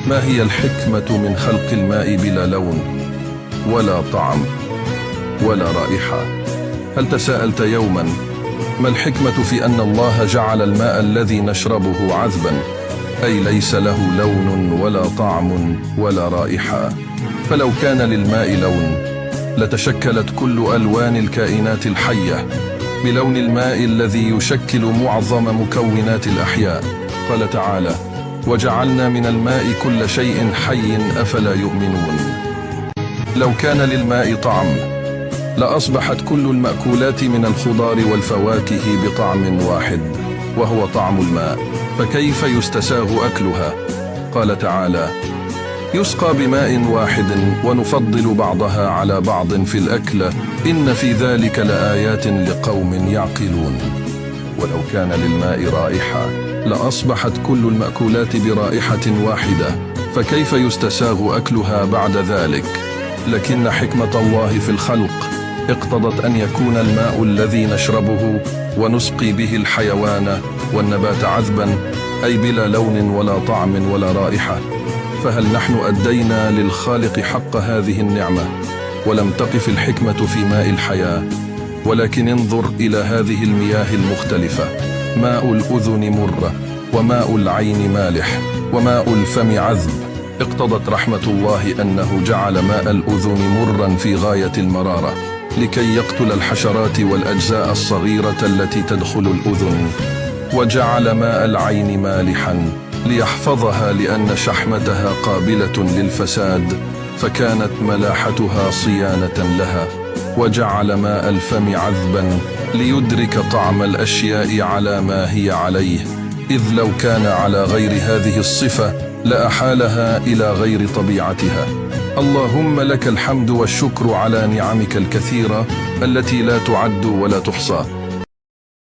ما هي الحكمة من خلق الماء بلا لون ولا طعم ولا رائحة؟ هل تساءلت يوما ما الحكمة في أن الله جعل الماء الذي نشربه عذبا، أي ليس له لون ولا طعم ولا رائحة؟ فلو كان للماء لون لتشكلت كل ألوان الكائنات الحية بلون الماء الذي يشكل معظم مكونات الأحياء. قال تعالى: وجعلنا من الماء كل شيء حي أفلا يؤمنون. لو كان للماء طعم لأصبحت كل المأكولات من الخضار والفواكه بطعم واحد، وهو طعم الماء، فكيف يستساغ أكلها؟ قال تعالى: يسقى بماء واحد ونفضل بعضها على بعض في الأكل إن في ذلك لآيات لقوم يعقلون. ولو كان للماء رائحة لأصبحت كل المأكولات برائحة واحدة، فكيف يستساغ أكلها بعد ذلك؟ لكن حكمة الله في الخلق اقتضت أن يكون الماء الذي نشربه ونسقي به الحيوان والنبات عذبا، أي بلا لون ولا طعم ولا رائحة. فهل نحن أدينا للخالق حق هذه النعمة؟ ولم تقف الحكمة في ماء الحياة، ولكن انظر إلى هذه المياه المختلفة: ماء الأذن مر، وماء العين مالح، وماء الفم عذب. اقتضت رحمة الله أنه جعل ماء الأذن مرا في غاية المرارة لكي يقتل الحشرات والأجزاء الصغيرة التي تدخل الأذن، وجعل ماء العين مالحا ليحفظها لأن شحمتها قابلة للفساد، فكانت ملاحتها صيانة لها، وجعل ماء الفم عذبا ليدرك طعم الأشياء على ما هي عليه، إذ لو كان على غير هذه الصفة لأحالها إلى غير طبيعتها. اللهم لك الحمد والشكر على نعمك الكثيرة التي لا تعد ولا تحصى.